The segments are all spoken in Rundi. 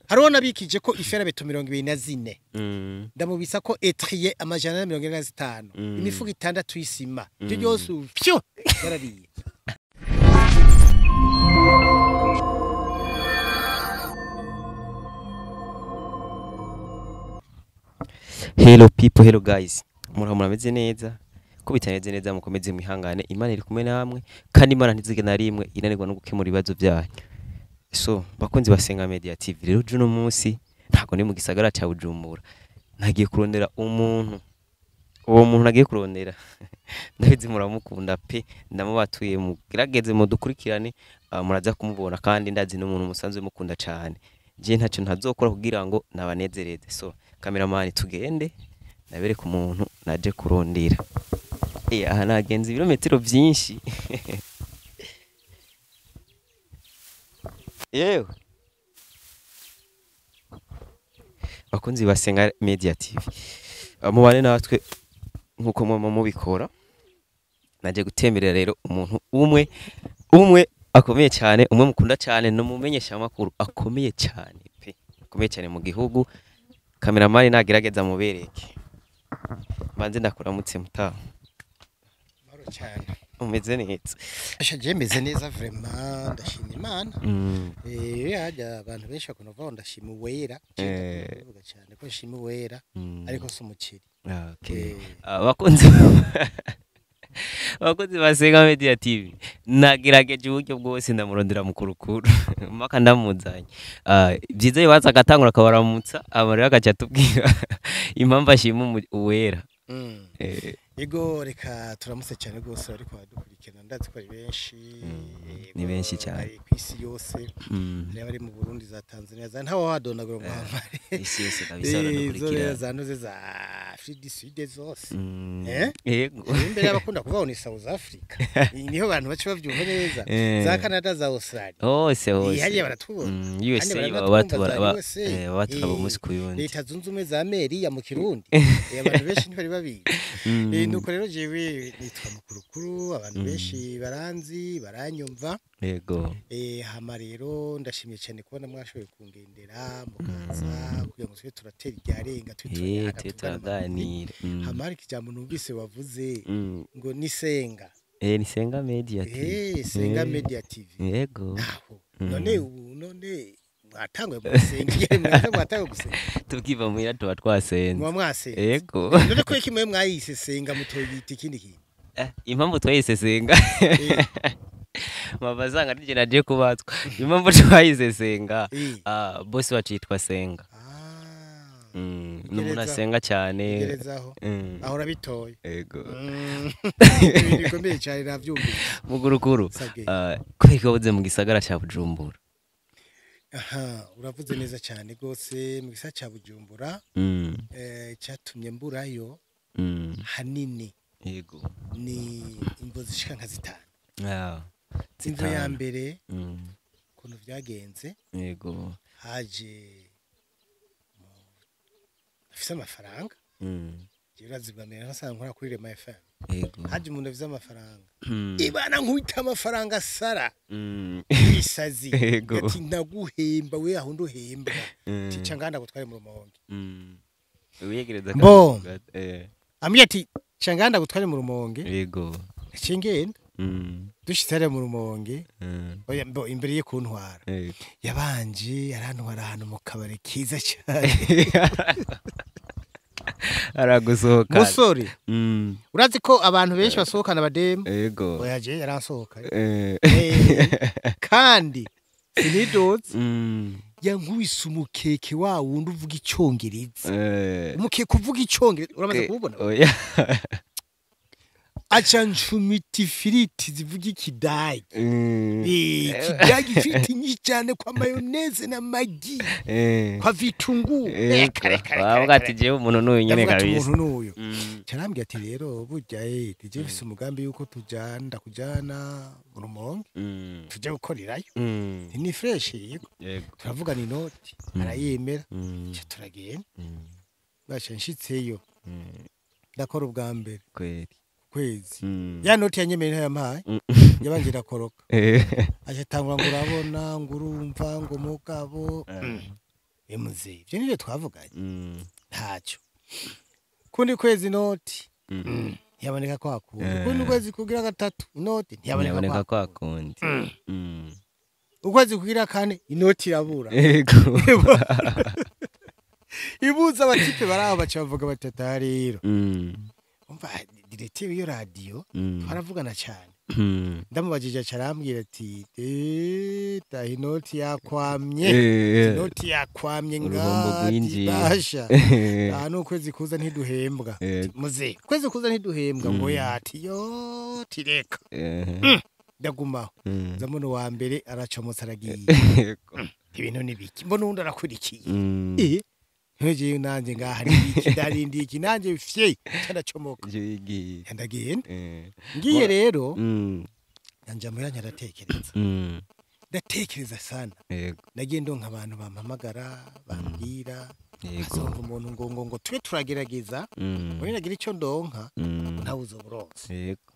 Hariho nabikije ko iferabeto 24. Ndamubisa ko étrier 145. Imifuko 6 y'isima. Ibyo byose pyo yarariye. Hello people, hello guys. Muraho murameze neza. Ko bitaneze neza mukomeze mwihangane. Imana iri kumwe namwe kandi Imana ntizige na rimwe inanirwa no gukemura ibibazo byanyu. So, bakunzi basenga Media TV rero juno munsi ntago ni mu gisagara ca Bujumbura. Nagiye kurondera umuntu. Uwo muntu nagiye kurondera. Ndabizi muramukunda pe, ndamubatuye mugerageze mudukurikirane, muraza kumubona kandi ndazi n'umuntu musanzwe mukunda cyane. Je ntacyo ntazokora kugira ngo nabanezereze. So, cameraman tugende nabereke umuntu naje kurondera. Aha nagenze ibirometero byinshi. Yewe bakunzi basenga Media TV, mubane natwe nkuko mama mubikora. Naje gutemerera rero umuntu umwe umwe akomeye cyane, umwe mukunda cyane, no mumenyesha amakuru akomeye cyane pe, akomeye cyane mu gihugu. Cameraman nagerageza mubereke. Banze ndakuramutse mutaha. Mahoro cyane. Umeze neza? Asha meze neza vraiment, ndashima Imana. Hajya abantu benshi bakunda kuvuga ngo ndashima uwera. Ndavuga cyane ko nshima uwera, ariko si umuceri. Okay. Abakunzi basenga Media TV, nagerageje uburyo bwose ndamurondera mukurukuru mpaka ndamuzanye. Byiza bibaza agatangura akabaramutsa, amarira agaca atubwira impamvu ashima uwera. Ego reka turamutse cyane rwose ariko badukurikirana, ndazi ko ari benshi. Ni benshi cyane ku isi yose. Hari abari mu Burundi, za Tanzania, za ntawe wadondagura ngo hamare. Isi yose kabisa baradukurikirana. Za noze za Afrique du Sud zose. Yego. Imbere y'abakunda kuvaho ni South Africa. Niho abantu bace bavyumva neza. Za Canada, za Australia. Hose hose. Hariya baratubona. USA babatura umunsi ku yundi. Leta zunze ubumwe za Amerika mu Kirundi. Abantu benshi ntibari babizi. Nuko rero jewe nitwa Mukurukuru, abantu benshi baranzi baranyumva. Yego. Hama rero ndashimye cyane kubona mwashoboye kungendera mukaza kugira ngo tube turatera iryarenga turaganira. Hama hari ikijambo numvise wavuze ngo ni Senga. Ni Senga Media TV. Senga Media TV. Yego. None ubu none mwatanguye gusenga, mwatanguye gusenga. Tukiva muhira tuba twasenze. Muba mwasenze. Yego. None ko iki mwe mwayise Senga mutoyita ikindi kintu? Impamvu twayise Senga. Mabazanga nije naje kubatswa. Impamvu twayise Senga, boss wacu yitwa Senga. N'umuntu asenga cyane. Ahora bitoye. Yego. Bikomeye cyane navyumvise. Mugurukuru. Kubera ko wabuze mu gisagara ca Bujumbura. Aha, uravuze neza cyane gose. Mu gisagara ca Bujumbura cyatumye mburayo hanini. Yego. Ni imvo zishika nka zitanu. Imvo ya mbere ukuntu vyagenze. Yego. Haje afise amafaranga. Jewe urazibwa mbere nkasanzwe nkora kuri Rema FM. Yego. Haje umuntu afise amafaranga. Ibana nkubita amafaranga sara. Isazi. Ati ndaguhemba we aho nduhembwa. Tica nganda gutware mu Rumonge. Uyegereza kandi. Ambwiye ati canganda gutware mu Rumonge. Yego. Cingenda. Dushitse mu Rumonge. Oya mbo imbere ye kuntwara. Yabanje arantwara ahantu mu kabare kiza cyane. Aragusohoka. Musore. Urazi ko abantu benshi basohokana abademu. Yego. Oya je yaransohoka. Kandi sinidoze. Yankubise umukeke wa wundi uvuga icyongereza. Umukeke uvuga icyongereza uramaze kuwubona? Oya. Aca ncumita ifiriti zivuga ikidage. Ikidage ifiriti nyinshi cyane kwa mayonnaise na magi. Kwa vitunguu. Bavuga ati jewe umuntu n'uyu nyene kabisa. Umuntu n'uyu. Carambwiye ati rero burya DJ mfise umugambi yuko tujana kujana mu Rumonge. Tujye gukorerayo. Ni fresh yego. Turavugana inoti arayemera. Turagenda. Baca nshitseyo. Ndakora ubwa mbere. Kweli. Kwezi. Ya noti yanyemeye ntayampaye. Yabanje irakoroka. Aje tangura ngo urabona ngo urumva ngo mugabo. Emuze ivyo nivyo twavuganye. Ntacyo. Kundi kwezi inoti ntiyaboneka kwa kundi. Kundi kwezi kugira gatatu inoti ntiyaboneka kwa kundi. Ukwezi kugira kane inoti irabura. Yego. Ibuza abatipe baraho baca bavuga batata rero. Umva directeur iyo radio twaravugana cyane. Ndamubajije carambwira ati ta inoti yakwamye. Inoti yakwamye ngati basha. Aha ukwezi kuza ntiduhembwa. Muze kwezi kuza ntiduhembwa ngo yati yo tireka. Ndagumaho. Nzamuno wa mbere aracomotse aragiye. Ibintu nibiki mbona undi arakurikiye. Nteje nanje ngaha nibiki darindi iki nanje fye cyandacomoka. Ndagenda. Ngiye rero nanja muya ndatekereza. Ndatekereza sana. Nagiye ndonka abantu bampamagara bambwira. Azonga umuntu ngo ngo tube turagerageza. Muri nagira ico ndonka ntawe uzoburonse. Yego.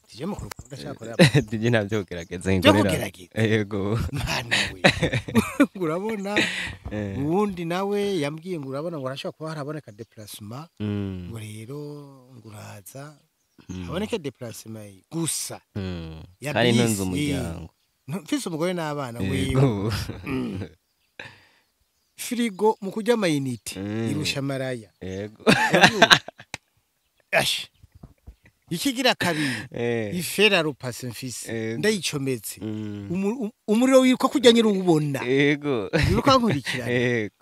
Tije mukuru ndashaka tije ntabyo kugerageza inkorera. Yego. Mana we. Urabona uwundi nawe yambwiye ngo urabona ngo arashaka kuba haraboneka déplacement. Ngo rero ngo uraza haboneke déplacement gusa. Kandi ntunze umuryango. Mfise umugore n'abana wewe. Frigo mu kurya amayinite irusha maraya. Yego. Ash. Ikigira kabiri ifera rupase mfise ndayicometse umuriro wiruka kujya nyiri ubona. Yego. Wiruka nkurikirana. Yego.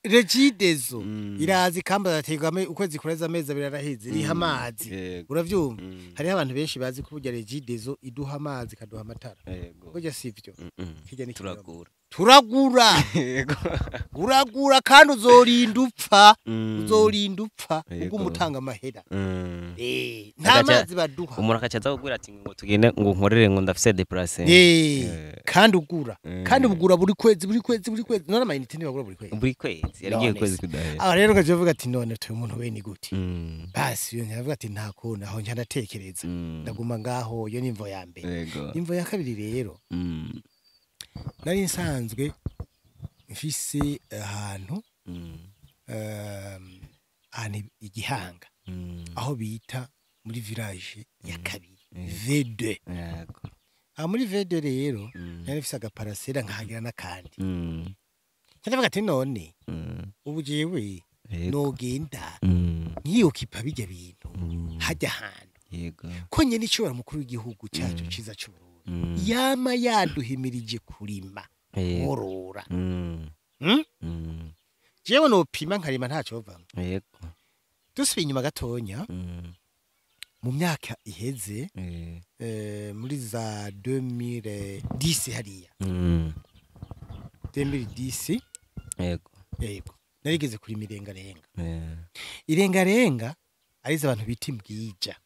Regidezo irazi kamba zategame ukwezi kureza amezi abiri araheze riha amazi. Uravyumva? Hariho abantu benshi bazi ko burya Regidezo iduha amazi kaduha amatara. Burya sivyo. Kijya ni turagura. Turagura. Yego. Uragura kandi uzorinda upfa. Uzorinda upfa ubwo umutanga amahera. Nta mazi baduha. Umuntu akacaza kugura ati ngo tugende ngo nkorere ngo ndafise déplacer. Kandi ugura. Kandi ugura buri kwezi buri kwezi buri kwezi. None amayinite ntibagura buri kwezi. Buri kwezi yarigiye kwezi kudahera. Aba rero kaje vuga ati none tuyo muntu we ni gute. Basi yo nyavuga ati nta kona aho njya ndatekereza. Ndaguma ngaho yo nimvo ya mbere. Imvo ya kabiri rero. Nari nsanzwe mfise ahantu ahantu igihanga aho bita muri village ya kabiri V2. Yego. Aha muri V2 rero nari mfise agaparasera nkahagira n'akandi. Ndavuga ati none ubu jewe nogenda nkiyokipa bijya bintu hajya ahantu. Yego. Ko nyene icobora mukuru w'igihugu cyacu ciza c'Uburundi yama yaduhimirije kurima worora. Jewe nopima nkarima ntaco bavamo. Yego. Dusubiye inyuma gatonya mu myaka iheze muri za 2010 hariya. 2010. Yego. Yego. Narigeze kurima irengarenga. Irengarenga arizo abantu bita imbwija.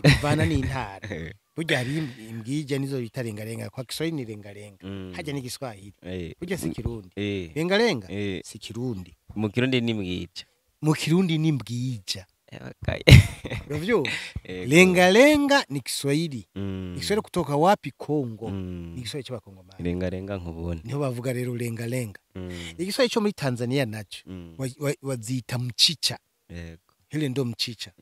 Bivana n'intara. Burya hari imbwija nizo bita rengarenga kwa Kiswahili ni rengarenga. Hajya ni Kiswahili. Burya si Kirundi. Rengarenga si Kirundi. Mu Kirundi ni mbwija. Mu Kirundi ni mbwija. Uravyumva? Lengalenga ni Kiswahili. Kiswahili kutoka wapi? Kongo. Ni Kiswahili cy'abakongomani. Lengalenga nkubona. Niho bavuga rero lengalenga. Igiswahili cyo muri Tanzania nacho wazita mchicha. Yego. Hile ndo mchicha.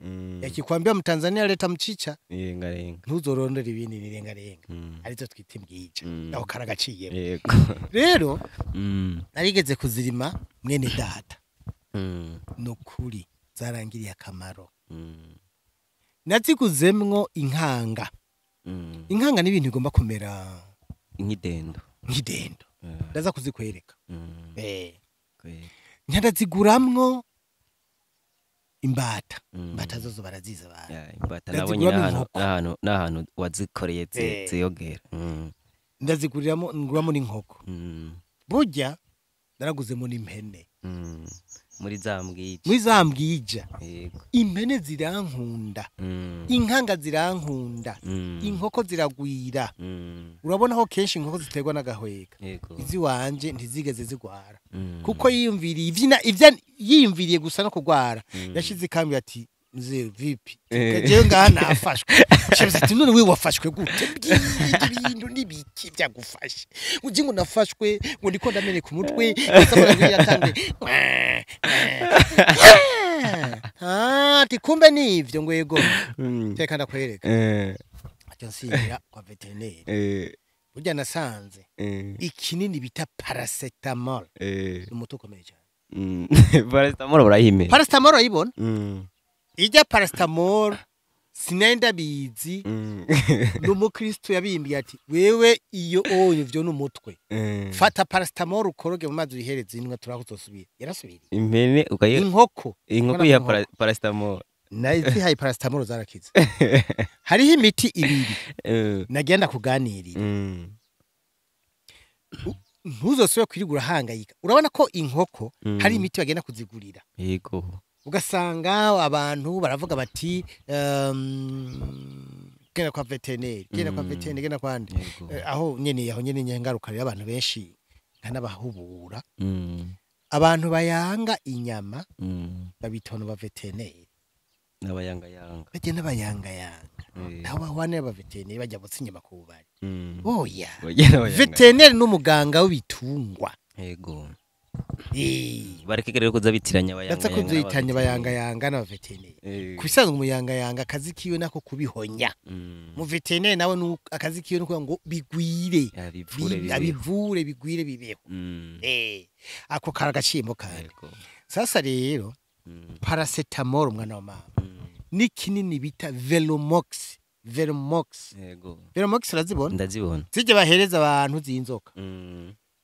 Yakikwambia Mtanzania leta mchicha, lengalenga. Ntuzorondera ibindi ni lengalenga. Arizo twita imbwija. Aho karagaciye. Yego. Rero narigeze kuzirima mwene data. Nukuri zarangiriye akamaro. Naziguzemwo inkanga. Inkanga ni ibintu bigomba kumera nk'idendo. Nk'idendo. Ndaza kuzikwereka. Ndaziguramwo imbata. Imbata zozo baraziza abantu. Imbata nabonye n'ahantu n'ahantu wazikoreye ziyogera. Ndaziguriramo nguramo n'inkoko. Burya naraguzemo n'impene. Muri za mbwija. Muri za mbwija. Yego. Impene zirankunda. Inkanga zirankunda. Inkoko ziragwira. Urabona ho kenshi inkoko ziterwa n'agahweka. Izi wanje ntizigeze zigwara. Kuko yiyumviriye ivyina ivya yiyumviriye gusa no kugwara. Yashize ikambye ati Mzee vipi? Jewe ngaha nafashwe. Shebuze ati none wewe wafashwe gute? Mbwira ibintu n'ibiki byagufashe. Uji ngo nafashwe ngo ndiko ndameneka umutwe, ndasabona ngo yatange. Ah, ati kumbe nivyo ngo yego. Teka ndakwereka. Acha nsingira kwa veterineri. Burya nasanze ikinini bita paracetamol. Umuti ukomeye cyane. Paracetamol barayimena. Paracetamol urayibona? Ijya paracetamol sinenda bizi. N'umukristo yabimbiye ati wewe iyo onye vyo n'umutwe. Fata paracetamol ukoroge mu mazi uyihereze inwa turakuzosubira. Yarasubiriye. Impene ukaye inkoko. Inkoko ya paracetamol. Nazihaye paracetamol zarakize. Hariho imiti ibiri. Nagenda kuganirira. Ntuzosubire kwirigura hangayika. Urabona ko inkoko hari imiti bagenda kuzigurira. Yego. Ugasanga abantu baravuga bati genda kwa veterineri, genda kwa veterineri, genda kwa andi. Aho nyene nyengaruka rero abantu benshi nkanabahubura. Abantu bayanga inyama babitona ba veterineri. N'abayanga yanga. Bagenda bayanga yanga. Naho bahwane aba veterineri bajya botsa inyama ku bubari. Oya. Veterineri n'umuganga w'ibitungwa. Yego. Bareke rero kuzabitiranya abayanga. Natsa kuzitiranya abayanga yanga n'aba veterineri. Kubisanzwe umuyanga yanga akazi kiwe nako kubihonya. Mu veterineri nawe akazi kiwe nuko ngo bigwire. Abivure bigwire bibeho. Ako karagacimbo kandi. Sasa rero paracetamol umwana wa mama. N'ikinini bita Velomox. Velomox. Yego. Velomox urazibona? Ndazibona. Zijye bahereza abantu zinzoka.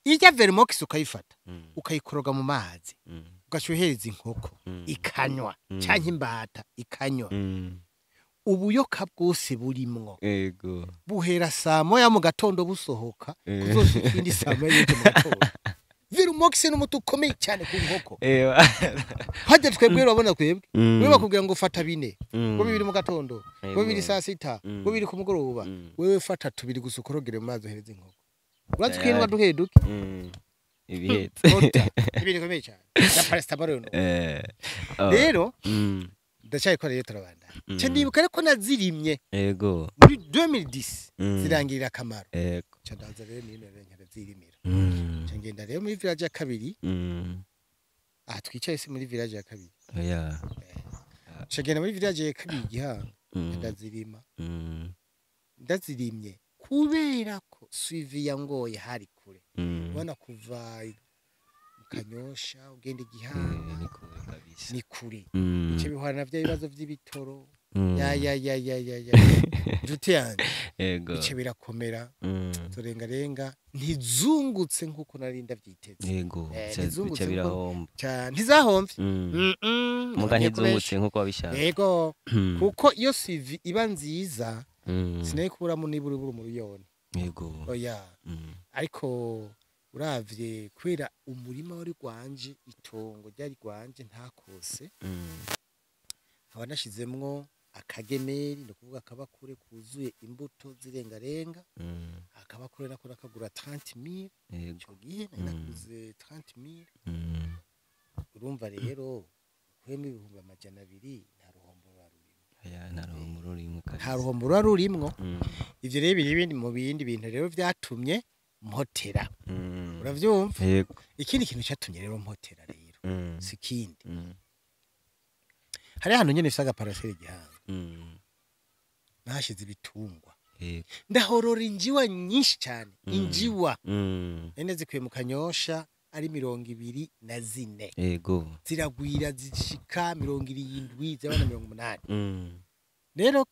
Ijya Velomox ukayifata, ukayikoroga mu mazi, ugashuhereza inkoko ikanywa canke imbata ikanywa. Ubuyoka bwose burimwo. Yego. Buhera saa moya mu gatondo busohoka kuzoshika indi saa moya y'ejo mu gatondo. Velomox ni umuti ukomeye cyane ku nkoko. Hajya twebwe urabona twebwe. Wewe bakubwira ngo fata bine, ngo bibiri mu gatondo, ngo bibiri saa sita, ngo bibiri ku mugoroba. Wewe fata tubiri gusa ukorogere mu mazi uhereze inkoko. Urazi kwinwa duheduke. Ibihetse. Ibintu bikomeye cyane. Ya paracetamol yo. Rero ndacyayikora rero turabanda. Cyo ndibuka ariko nazirimye. Yego. Muri 2010 zirangirira akamaro. Yego. Cyo ndaza rero nino nkazirimira. Cyo ngenda rero muri village ya kabiri. Ah twicaye se muri village ya kabiri. Oya. Cyo ngenda muri village ya kabiri Gihanga. Ndazirima. Ndazirimye. Kubera ko suivi yangoye hari kure. Ubona kuva mu Kanyosha ugenda Gihanga ni kure kabisa. Ni kure. Ico bihwana navyo ibibazo vy'ibitoro. Ya ya ya ya ya ya. Njuti yanjye. Yego. Ico birakomera. Turenga renga ntizungutse nkuko nari ndavyiteze. Yego. Ntizungutse birahomba. Cyane ntizahomvye. Muga ntizungutse nkuko wabishaka. Yego. Kuko iyo suivi iba nziza sinari kuburamo nibura buri miliyoni. Yego. Oya. Ariko uravye kwera umurima wari gwanje itongo ryari gwanje ntakose. Nkaba nashizemwo akagemeri no kuvuga akabakure kuzuye imbuto zirengarenga. Akabakure nako nakagura 30000. Ico gihe nakuze 30000. Urumva rero kwema 200,000 nta ruhombo Aya nta ruhombo rurimwo kabisa. Nta ruhombo rurimwo. Ivyo rero biri ibindi mu bindi bintu rero vyatumye mpotera. Uravyumva? Yego. Ikindi kintu cyatumye rero mpotera rero. Sikindi. Hari hano nyene bisaga parcelle Gihanga. Nashize ibitungwa. Yego. Ndahorora injiwa nyinshi cyane. Injiwa. Ene zikuye mu Kanyosha ari 24. Yego. Ziragwira zishika 70 z'abana 80. Rero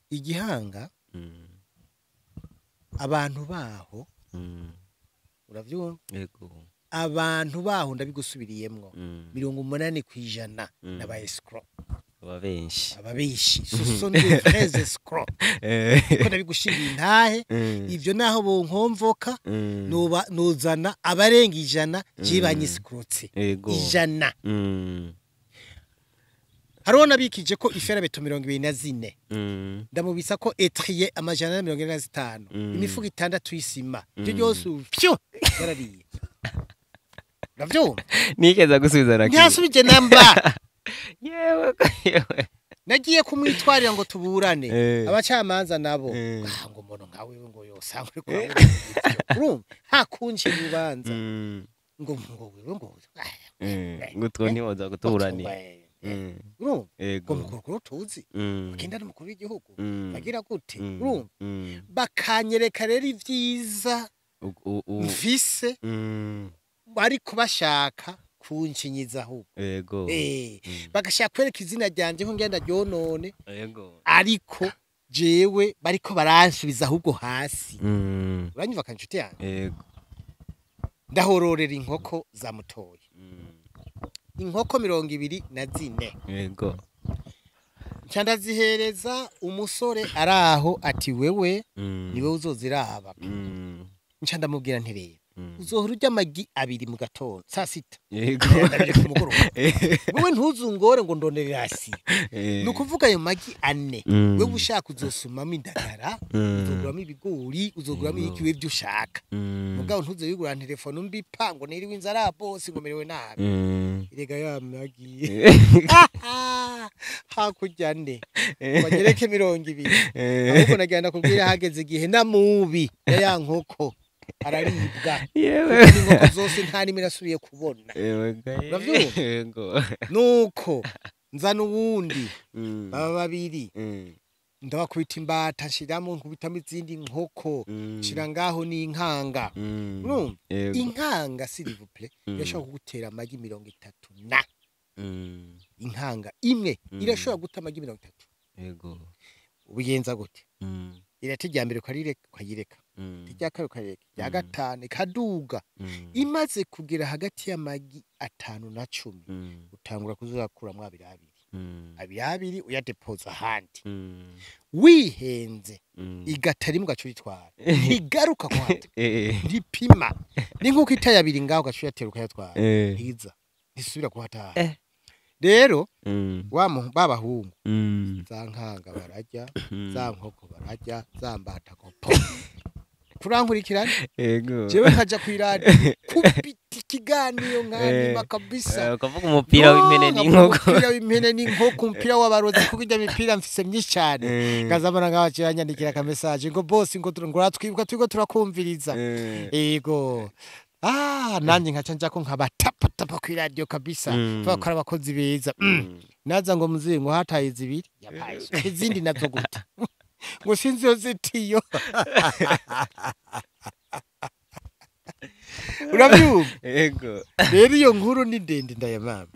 Igihanga abantu baho uravyumva? Yego. Abantu baho ndabigusubiriyemwo 80% n'aba escroc. Ababenshi. Ababenshi. Ce sont des vrais escrocs. Ko ndabigushingira intahe ivyo naho bonkomvoka noba nozana abarenga 100 jibanye escrotse. 100. Hariho nabikije ko iferabeto 24. Ndamubisa ko etrier 145. Imifuko 6 y'isima. Ibyo byose pyo yarariye. Uravyumva? Nikeza gusubiza na Ntiyasubije namba. Yewe yewe. Nagiye kumwitwarira ngo tuburane, abacamanza nabo ngo umuntu nkawe ngo yosanga uri kurabura urumva hakunje urubanza ngo wewe ngo ngo two ntiwoza kutuburanira urumva ngo mukuru tuzi bagenda n'umukuru w'igihugu bagira gute urumva bakanyereka rero ivyiza mfise ariko bashaka kuncinyiza ahubwo yego bagashaka kwereka izina ryanje ko ngenda ryonone yego ariko jewe bariko baransubiza ahubwo hasi. Uranyumva kan nshuti yanjye? Yego. Ndahororera inkoko za mutoyi, inkoko 24. Yego. Nca ndazihereza umusore araho ati wewe niwe uzoziraba. Nca ndamubwira nti rero uzohora urya amagi 2 mu gatondo saa sita. Yego. Wewe ntuzungore ngo ndonere hasi. Ni ukuvuga ayo magi 4 wewe ushaka uzosumamo indagara, uzoguramo ibigori, uzoguramo iki wewe byo ushaka. Mugabo ntuze wigura telefone mbipa ngo niriwe inzara bose ngo merewe nabi. Irega ya magi hakurya 4 bagereke 20. Ahubwo nagenda kubwira hageze igihe namubi ya nkoko araribwa. Yewe inkoko zose nta nimwe nasubiye kubona. Yego. Nuko nzana uwundi baba babiri ndabakubita imbata nshiramo nkubitamo izindi nkoko nshira ngaho ni inkanga. Urumva inkanga s'il vous plaît irashobora kugutera amagi 30 na inkanga imwe irashobora guta amagi 30. Yego. Ubigenza gute? Irati rya mbere ukayireka, irya kabiri ukayireka, irya gatanu ikaduga. Imaze kugera hagati y'amagi 5 na 10 utangura kuzakuramwo abiri abiri, abiri abiri uyadepoza ahandi. Wihenze igata rimwe ugaca uyitwara, ntigaruka kwata, ntipima. Ni nkuko itaye abiri ngaho ugaca uyatera ukayatwara, ntiza ntisubira kuhataha. Rero babahungu za nkanga bararya, za nkoko bararya, za mbata kopo. Kurankurikirana? Yego. Jewe nkaja kwiradi kubita ikiganiro nkanima kabisa. Ukavuga umupira w'impene n'inkoko. Umupira w'impene n'inkoko, umupira w'abarozi kuko ijya mipira mfise myinshi cyane. Ngazabona ngabaciranyandikira ka message ngo boss ngo turatwibuka turiko turakumviriza. Yego. Nanjye nkaca njako nkabatapatapa ku radio kabisa. Bakora abakozi beza. Naza ngo muzingo hataye zibiri yapaye izindi nazo gute ngo sinzi yo zitiyo. Urabyumva? Yego. Rero iyo nkuru ni ndende ndayamama.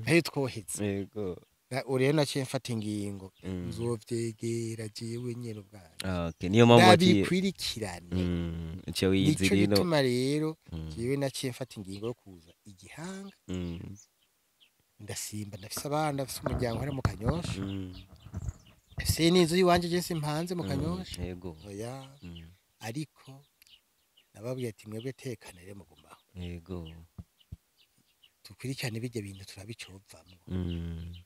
Ayo twohetse. Yego. Uriya naciye mfata ingingo nzovyegera jewe nyene ubwanjye. Okay, niyo mpamvu ndabikwirikirane. Ico wiyizirino. Nico gituma rero jewe naciye mfata ingingo yo kuza igihanga. Ndasimba ndafise abana, ndafise umuryango hari mu Kanyosha. Ese ni inzu yiwanje je simpanze mu Kanyosha. Yego. Oya. Ariko nababwiye ati mwebwe tekana rero mugumaho. Yego. Tukwirikirane bijya bintu turabicovamwo.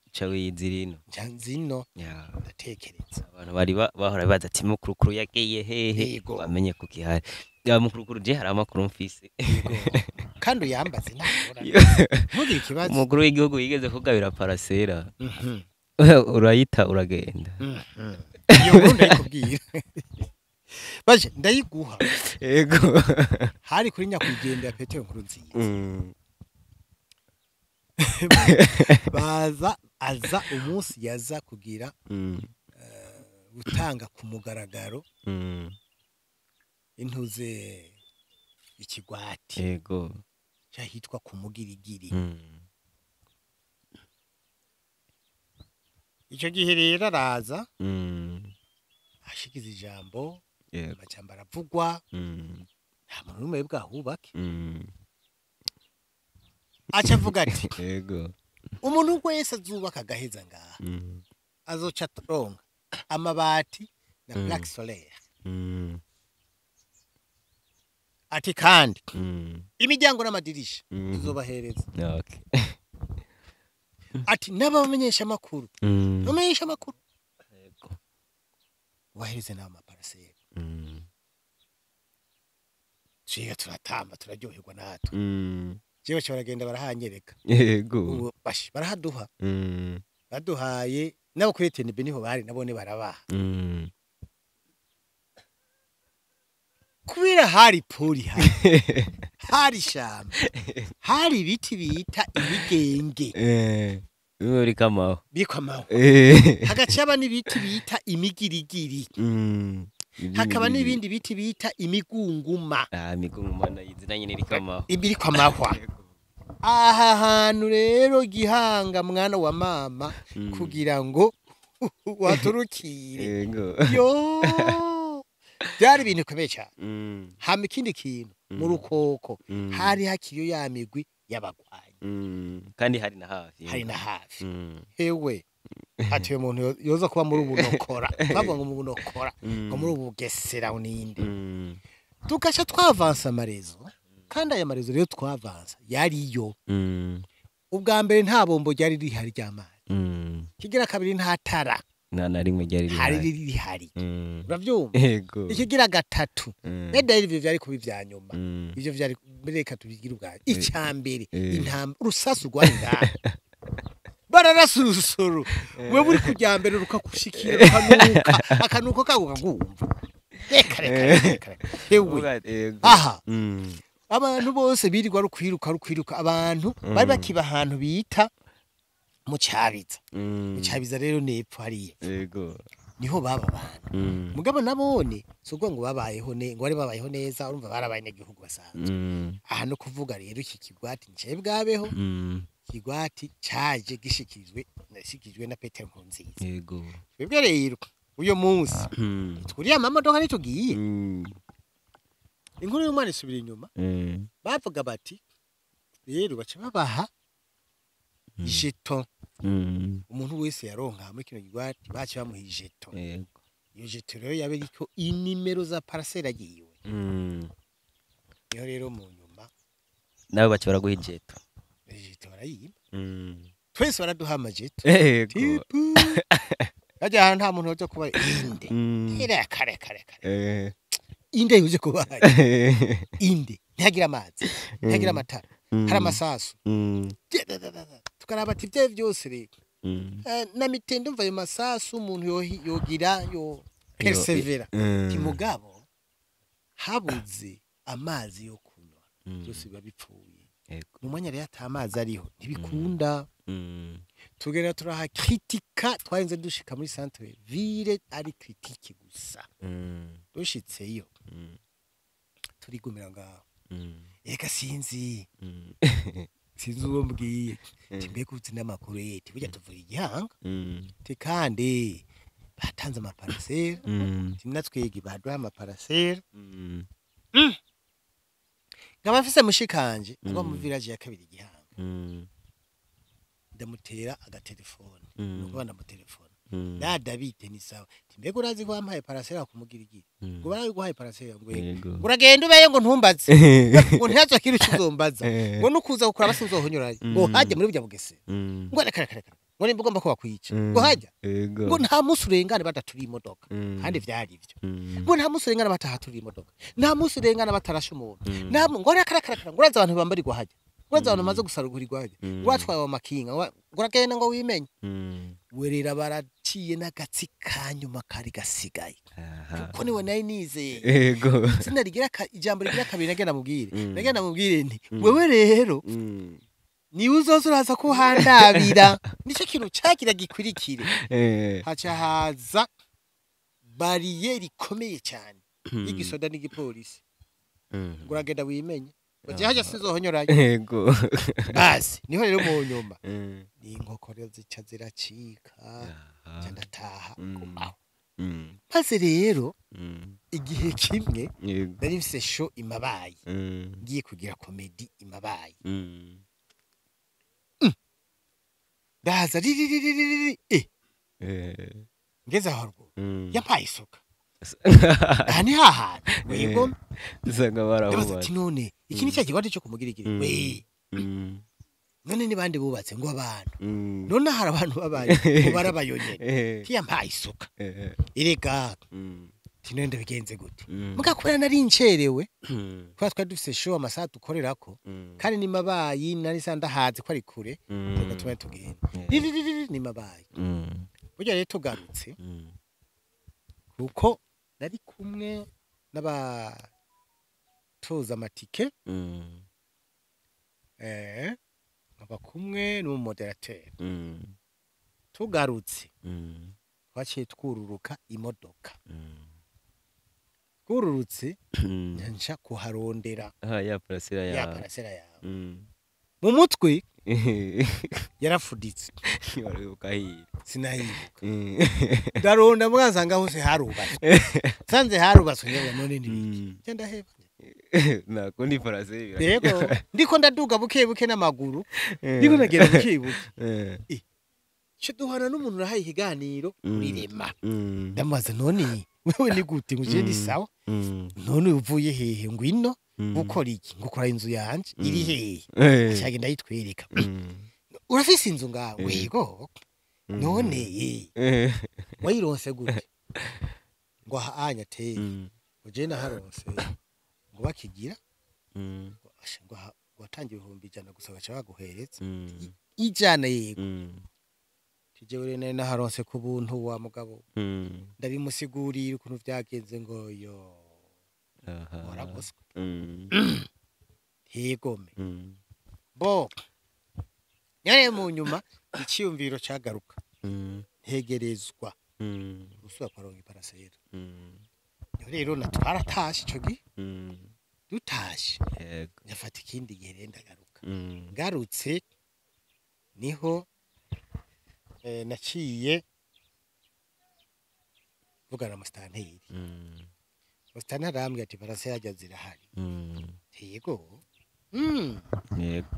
Ico wiyizirino. Nzino. Ndatekereza. Abantu bari bahora baza ati mukurukuru yagiye hehe bamenye ko kihari. Ya mukurukuru je hari amakuru mfise. Yego. Kandi uyambaze ntabora. Ntugire ikibazo. Umukuru w'igihugu yigeze kugabira parasera. Urayita uragenda. Iyo nkuru ndayikubwira. Baje ndayiguha. Yego. Hari kuri nyakwigendera Petero Nkurunziza. Baza aza umunsi yaza kugira gutanga ku mugaragaro intuze ikigwati. Yego. Cyahitwa ku mugirigiri. Icyo gihe rero araza ashikiza ijambo, amajambo aravugwa, nta muntu n'umwe bwahubake. Aca avuga ati yego umuntu wese azubaka agaheza ngaha azoca aronka amabati na plaque solaire. Ati kandi imiryango n'amadirisha tuzobahereza. Okay. Ati n'abamenyesha makuru. Bamenyesha makuru. Yego. Wahereze n'ama parcelle. Ciga turatamba turaryoherwa natwe. Jewe baragenda barahanyereka. Yego. Bashi barahaduha. Baduhaye Nabo kuri TNB niho bari nabone barabaha. Kubera hari pori hari shamba hari ibiti bita imigenge bimwe kamaho bikamaho hagaca haba n'ibiti bita imigirigiri hakaba n'ibindi biti bita imigunguma. Imigunguma nayizi na nyine irikamaho ibirikwamahwa. Aha hantu rero Gihanga mwana wa mama kugira ngo waturukire yo byari ibintu bikomeye cyane. Hama ikindi kintu mu Rukoko hari hakiriyo ya migwi y'abagwanyi kandi hari na hafi hari na hafi. Hewe ati uyu muntu yoza kuba muri ubunokora bavuga ngo mu bunokora ngo muri ubugesera uninde. Tugasha twavansa amarezo kandi aya marezo rero twavansa yariyo. Ubwa mbere nta bombo ryari rihari ry'amazi. Kigira kabiri nta tara na rimwe ryari rihari. Uravyumva? Ikigira gatatu neda ivyo vyari kubi vya nyuma. Ivyo vyari reka tubigira ubwa icambere intamba urusasu rwari ngaho bararasurusuru wewe uri kujya mbere rukakushikira rukanuka akanuko kaguka gumva reka reka hewe. Aha abantu bose birirwa rukwiruka abantu bari bakiba ahantu bita mu Cyabiza. Mu Cyabiza rero nepfo hariya yego niho baba abantu. Mugabo nabone so ngo babayeho ne ngo bari babayeho neza urumva barabaye n'igihugu basanzwe. Aha no kuvuga rero iki kigwati nce bwabeho. Kigwati caje gishikirijwe nashikijwe na Peter Nkurunziza. Yego twebwe rero uyo munsi twuriye amamodoka nitugiye. Inkuru y'umwana isubira inyuma. Bavuga bati rero baca babaha ijeton. Umuntu wese yaronka muri kino kigwati baca bamuha ijeton. Iyo jeton rero yabe iriko inimero za parcelle agiwe. Niho rero mu nyuma nawe baca baraguha ijeton. Ijeton barayimba. Twese baraduha amajeton. Hajya ahantu nta muntu yoja kuba inde. Ira kare kare kare. Inde yuje kuba inde ntihagira amazi ntihagira amatara hari amasasu. Tukaraba ati bye byose rero na mitende mva ayo masasu umuntu yogira yo persevera. Timugabo habuze amazi yo kunywa byose biba bipfuye. Mu mwanya rero atamazi ariho ntibikunda. Tugera turaha kritika twarenze dushika muri centre ville ari critique gusa. Dushitseyo turigumira ngaho. Eka sinzi sinzi uwo mbwiye mbega uzi n'amakuru yeti burya tuvuye Igihanga ti kandi batanze amaparasera natwege baduha amaparasera. Nkaba mfise mushikanje aba mu village ya kabiri Igihanga. Ndamutera agatelefone nuko ndamutelefone dada bite ni sawa mbega urazi ko wampaye parasera kumugirigiri ngo baraguhaye parasera ngo uragenda ubeye ngo ntumbaze ngo ntihazokire icyo uzombaza ngo nukuza gukora basinzohonyora ngo hajye muri burya Bugesera ngo reka reka reka ngo nimba ugomba ko bakwica ngo hajya ngo nta munsi urengane badaturiye imodoka kandi vyari ivyo ngo nta munsi urengane batahaturiye imodoka nta munsi urengane batarashe umuntu ngo reka reka reka ngo uraza abantu bambarirwa hajya uraza abantu bamaze gusarugurwa hajya ngo batwaye amakinga ngo uragenda ngo wimenye werera baraciye n'agatsi kanyuma kari gasigaye kuko niwe nari nizeye. Yego izina rigira ijambo rigira kabiri nagenda mubwire nti wewe rero ni uzoza uraza kuhandabira nicyo kintu cyagira gikwirikire. Haca haza bariyeri ikomeye cyane y'igisoda n'igipolisi ngo uragenda wimenye ngo hajya sinzohonyorayo. Yego basi niho rero mu nyuma ni inkoko rero zica ziracika ndataha kumaho. Maze rero igihe kimwe nari mfise show imabaye ngiye kugira comedy imabaye. Ndaza ri ngeze aho rwo yampaye isuka. Aha ni hahantu wego usanga barahubatse. None iki ni cya kigwati cyo kumugirigiri we none ni bande bubatse ngo abantu none hari abantu babaye ngo barabayonyene tiyampaye isuka erega tinone ndabigenze gute mugakora nari ncerewe kwa twari dufise show amasaha dukorerako kandi ni mabayi nari sandahaze ko ari kure tugatuma tugenda ni mabayi. Burya rero tugarutse, kuko nari kumwe n'abatoza amatike, nkaba kumwe n'umumoderateur. Tugarutse, twaciye twururuka imodoka. Twururutse, nca kuharondera ya parasera ya yawe. Parasera yawe. Mu mutwe yarafuditse. Waribuka hirya. Sinayibuka. Ndaronda mwansanga hose harubatswe, nsanze harubatswe, nyabuga none nibiki? Nca ndaheba. Nakundi parasera. Yego, ndiko ndaduga buke buke n'amaguru, ndiko ndagenda buke buke, cyo duhana n'umuntu urahaye ikiganiro urirema. Ndamubaza: "None wewe ni gute?" Ngo: "Je ni sawa." "None uvuye hehe?" "Ngwino." "Gukora iki?" "Ngukora inzu yanje." "Iri hehe?" Acagenda yitwereka. "Urafise inzu ngawe?" "Yego." "None wayironse gute?" Ngo: "Aha anya teye." Ngo: "Je naharonse ngo bakigira." Ngo: "Asha," ngo: "aha, ngo watangiye 100,000 gusa, baca baguhereza." "100?" "Yego." "Jewe rero nari naharonse ku buntu, wa mugabo." Ndabimusigurira ukuntu vyagenze, ngo: "Yo, waragoswe." Hegome. Bo nyare mu nyuma iciyumviro cagaruka, ntegerezwa gusubira kuharonka iparasera. Niho rero na twaratashe ico gihe. Dutashe, ndafata ikindi gihe rero ndagaruka. Ngarutse niho naciye mvugana na musitanteri. Musitanteri arambwira ati: "Parasera harya zirahari?" "Yego."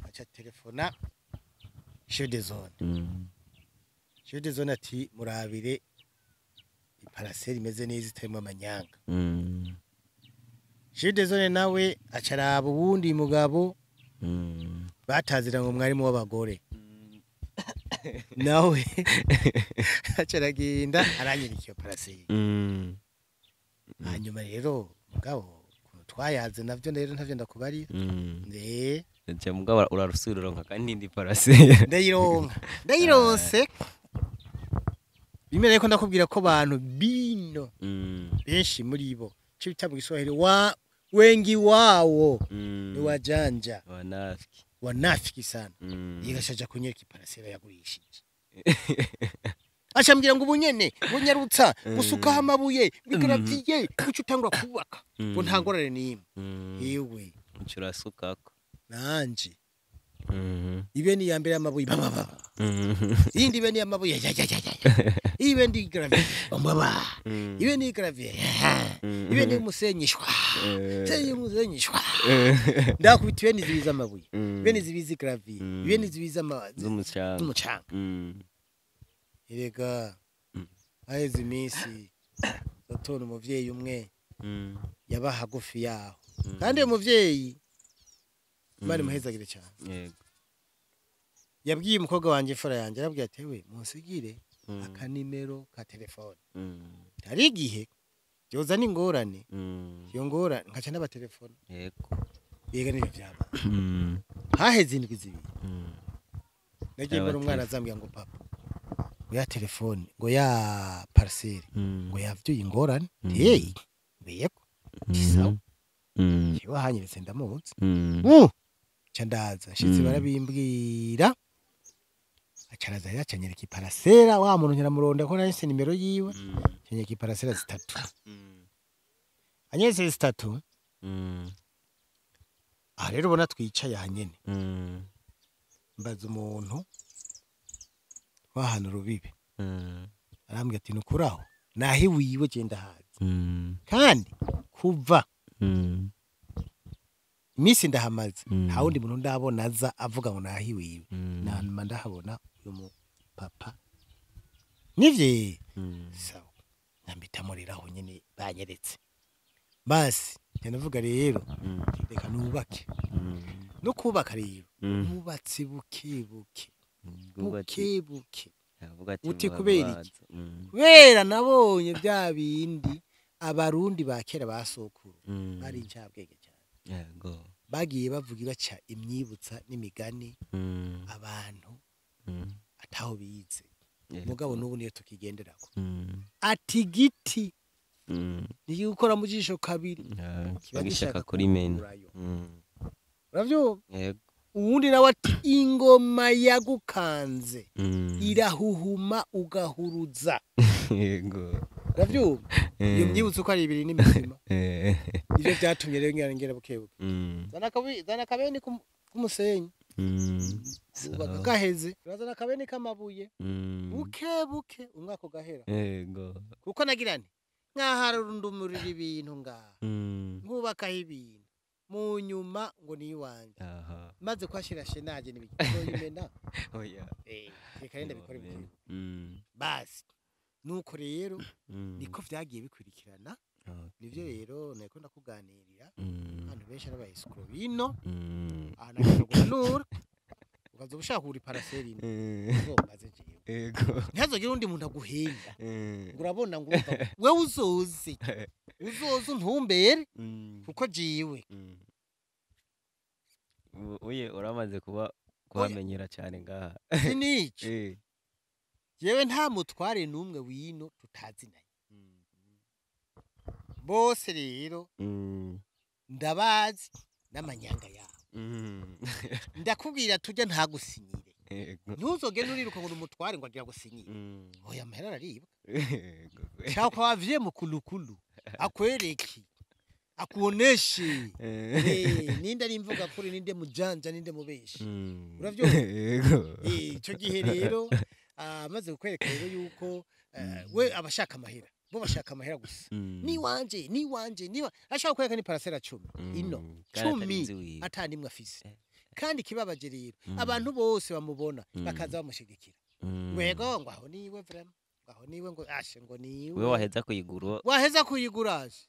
Aca telefona chef de zone. Chef de zone ati: "Murabire iparasera imeze neza, itarimo amanyanga." Chef de zone nawe aca araba uwundi mugabo batazira ngo mwarimu w'abagore, nawe aca aragenda aranyereka iyo parasera. Hanyuma rero mugabo ukuntu twayaze navyo rero ntavyo ndakubarira. Nca mugabo urarusubira uronka kandi indi parasera. Ndayironka, ndayironse bimwe. Rero ndakubwira ko abantu bino, benshi muri bo, ico bita mu Giswahili wa wengi wao ni wajanja. Wanafiki. Wanafiki sana. Yigashaja kunyereka iparasera yagurishije, acambwira ngo: "Ubu nyene bunyarutsa gusukaho amabuye bigaraviye, uca utangura kubaka," ngo nta ngorane n'imwe. Yewe. Uca urasukako. Nanje ibeni ya mbere y'amabuye, baba iyindi beni y'amabuye, ya ya ya ya ya, ibeni gravier, baba ibeni gravier, ibeni y'umusenyi, shwa senyi y'umusenyi, shwa. Ndakubita ibeni zibiri z'amabuye, ibeni zibiri z'igravier, ibeni zibiri z'umucanga. Z'umucanga. Erega haheze iminsi ndatora umuvyeyi umwe yaba hagufi yaho, kandi uyo muvyeyi Imana imuhezagire cyane. Yabwiye umukobwa wanje, imfura yanjye, arabwira ati: "We munsigire akanimero ka telefone, hari igihe byozana ingorane, iyo ngorane nkaca n'abatelefone." Yega, nivyo vyaba. Haheze indwi 2, nagiye mbona umwana azambwira ngo: "Papa," ngo, "ya telefone," ngo, "ya parcelle," ngo, "yavyuye ingorane." Hey, yego, sawa. Jewe ahanyeretse ndamuzi. Nca ndaza nshitse, barabimbwira, aca araza rero acanyereka iparasera. Wa muntu nkiramuronda ko nahise nimero yiwe. Acanyereka iparasera zitatu. Anyeretse zitatu. Aha rero ubona twicaye aha nyene, mbaza umuntu twahana urubibe, arambwira ati: "Nukuri aho naho iwiwe je ndahazi, kandi kuva iminsi ndahamaze, nta wundi muntu ndabona aza avuga ngo naho iwiwe." Nanyuma ndahabona uyu mupapa nivye. Sawa, nambita muriraho nyene banyeretse. Basi njya ndavuga rero, reka nubake. No kubaka rero, nubatse buke buke buke buke. Uti kubera iki? Kubera nabonye bya bindi Abarundi ba kera, basokuru, bari incabwenge cyane. Bagiye bavuga, baca imyibutsa n'imigani abantu ataho bize. Mugabo n'ubu niyo tukigenderako. Ati giti ntigikora mu jisho kabiri, kiba gishaka kurimena. Uravyumva? Uwundi nawe ati ingoma yagukanze irahuhuma ugahuruza. Yego. Uravyumva? Iyo myibutso uko ari ibiri n'imizima. Ivyo vyatumye rero ngera bukebuke. Zana kabeni k'umusenyi. Gaheze. Urazana kabeni k'amabuye. Buke buke umwaka ugahera. Yego. Kuko nagira nti nkaharundumurira ibintu ngaha. Nkubakaho ibintu. Mu nyuma ngo ni iwanje. Maze kwashira shenaje n'ibizoyimena. Oya. Reka renda bikore buke. Basi. Nuko rero niko vyagiye bikurikirana. Nivyo rero nako ndakuganirira. Abantu benshi arabayisikuro bino. Anakugura. Ukaza ushaka uri paraseri ino. Uzombaze jewe. Yego. Ntihazogira undi muntu aguhenda. Ngo urabona ngo urumva wewe uzoze. Uzoze untumbere kuko jiwe. Uye uramaze kuba kuhamenyera cyane ngaha. Sinico. Jewe nta mutware numwe wino tutazinanye. Bose rero ndabazi n'amanyanga yabo. Ndakubwira tujya ntagusinyire. Ntuzogende uriruka ngo umutware ngo agira gusinyire. Oya amahera araribwa. Cyangwa wavye mu kulukulu akwereke akuoneshe. Ninde ari imvuga kuri ninde mujanja ninde mubeshi. Uravyumva? Ico gihe rero amaze kukwereka rero yuko we abashaka amahera. Bo bashaka amahera gusa. Ni wanje, ni wanje, ni ashaka kwereka ni parasera 10. Ino 10 atanimwe afise. Kandi kibabaje rero abantu bose bamubona bakaza bamushigikira. Wego ngo aho niwe vraiment. Aho niwe ngo ashe ngo niwe. Wewe waheza kuyigura. Waheza kuyigura ashe.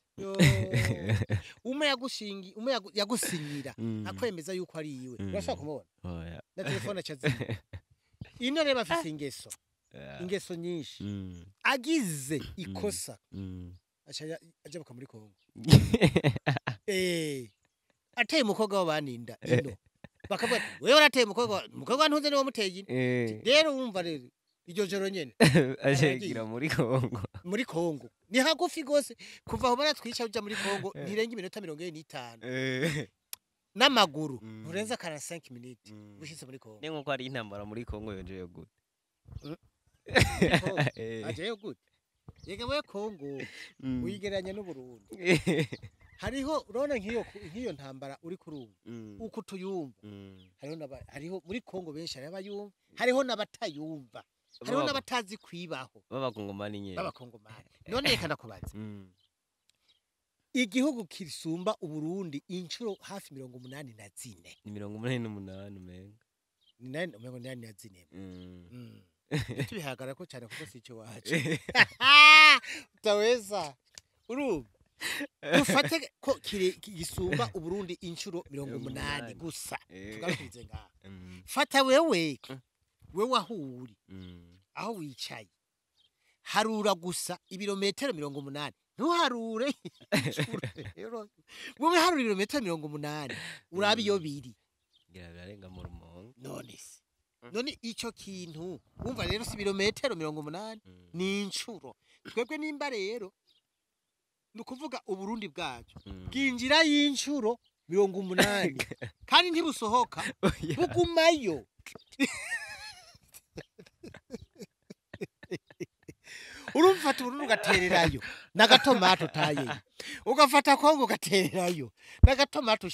Ume yagushingi, ume yagusinyira akwemeza yuko ari iwe. Urashaka kumubona? Oya. Na telefone acazi. Ino reba afise ingeso. Ingeso nyinshi. Agize ikosa. Acha ajabuka muri Kongo. Ateye umukobwa w'abaninda ino. Bakavuga ati wewe urateye umukobwa ntuze niwo muteye. Rero wumva rero iryo joro nyene ajegira muri Kongo. Muri Kongo. Ni hagufi gose kuva aho baratwica uja muri Kongo ntirenga iminota 45. N'amaguru nturenza 45 minutes ushitse muri Kongo. Ni nkuko ari intambara muri Kongo yonjeye gute. Ajeyo gute. Yega we Kongo uyigeranya n'u Burundi. Hariho urabona nk'iyo ntambara uri kurumva uko tuyumva. Hariho hariho muri Kongo benshi ari abayumva, hariho n'abatayumva. Hariho n'abatazi kwibaho. Babakongomani nyene. Babakongomani. None reka ndakubaza. Igihugu kisumba Uburundi inshuro hafi 84. Ni 88 umenga. Ni 84. Tubihagara ko cyane kuko si cyo wacu. Utaweza. Urumva. Dufate ko gisumba Uburundi inshuro 80 gusa. Tugarukirize ngaha. Fata wewe. Wewe aho uri. Aho wicaye. Harura gusa ibirometero 80. Ntuharure. Wewe harura ibirometero 80. Urabe iyo biri. Ngira birarenga mu Rumonge. None se. None ico kintu wumva rero si ibirometero 80 ni inshuro. Twebwe nimba rero nukuvuga Uburundi bwacu bwinjira y'inshuro 80 kandi ntibusohoka bugumayo. Urumfata Uburundi ugatererayo n'agatomato taye, ugafata Kongo ugatererayo n'agatomato.